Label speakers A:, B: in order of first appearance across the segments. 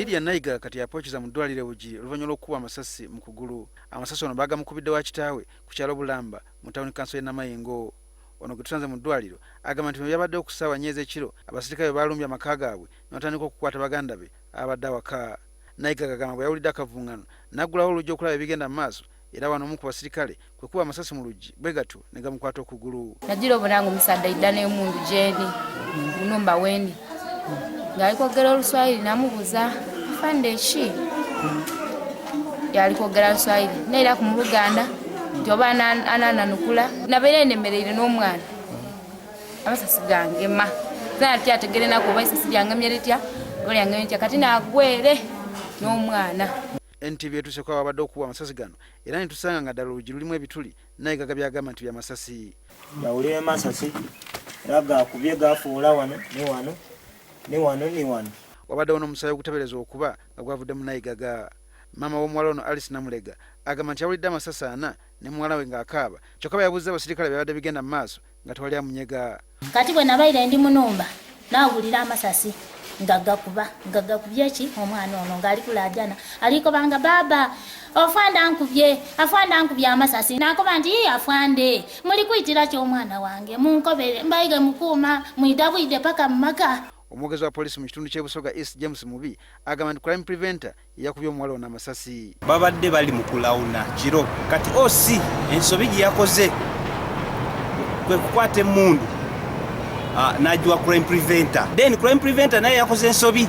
A: Lydia Naiga kati yapookiza mu ddwaliro e Bugiri oluvannyuma lw'okukubwa amasasi mu kugulu. Amasasi ono baagamukubidde wa kitaawe ku kyalo Bulamba mu tawuni kanso y'e Namayingo. Ono gwe tusanze mu ddwaliro agamba nti bino byabaddewo ku ssaawa nnya ez'ekiro abasirikale bwe baalumbye amaka gaabwe ne batandika okukwata baganda be ababadde awaka. Naigaga agamba bwe yawulidde akavungano n'aggulawo oluggi okulaba ebigenda mu maaso era wano omu ku basirikale kwe kuba amasasi mu luggi bwe gatyo ne gamukwata okugulu.
B: Nagira obona nga omusaadha aidha n'emundu gyendi munumba wendi ng'ali kwogera Oluswayiri namubuuza afande ki yali kwogera Luswayiri nairaku mu Luganda nti oba anananukula nabeera enemereire n'omwana amasasi gangema natyategere naku oba isasi lyangemye litya oba lyangemye litya kati nagwere n'omwana.
A: NTV etuuse ku awabadde okuwa amasasi gano era ne tusanga nga ddala oluggi lulimu ebituli Naigaga by'agamba nti bya masasi.
C: Yawulira amasasi era gakubye gafuula wano ne wano ne wano ne wano.
A: Wabaddewo n'omusaayi oguteberezebwa okuba nga gwavudde mu Naigaga. Maama w'omuwala ono Alice Namulega agamba nti yawulidde amasasi ana ne muwala we ng'akaaba kyokka bwe yabuuzizza abasirikale ebyabadde bigenda mu maaso nga tewali amunyega.
D: Kati bwe nabaire ndi munumba nawulira amasasi nga gakuba nga gakubye ki omwana ono ng'ali kulaajana alikobanga baaba ofande ankubye afande ankubye amasasi nakoba nti ii afande muli kwitira ki omwana wange munkobere mbaige mukuuma mwida bwide paka mu maka.
A: Omwogezi wa poliisi mu kitundu ky'e Busoga East James Mubi agamba nti crime preventer yakubye omuwala ono amasasi.
E: Babadde bali mu kulawuna kiro kati OC ensobi gye yakoze kwe kukwata emmundu n'agiwa crime preventer, then crime preventer naye yakoze ensobi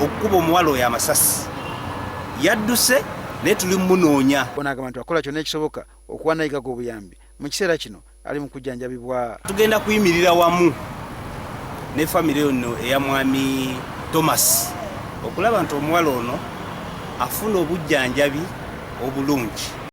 E: okukuba omuwala oyo amasasi, yadduse naye tuli mumunoonya.
A: Ono agamba nti akola kyonna ekisoboka okuwa Naigaga obuyambi mu kiseera kino ali mu kujjanjabibwa.
E: Tugenda kuyimirira wamu ne famire ono eya mwami Thomas okulaba nti omuwala ono afuna obujjanjabi obulungi.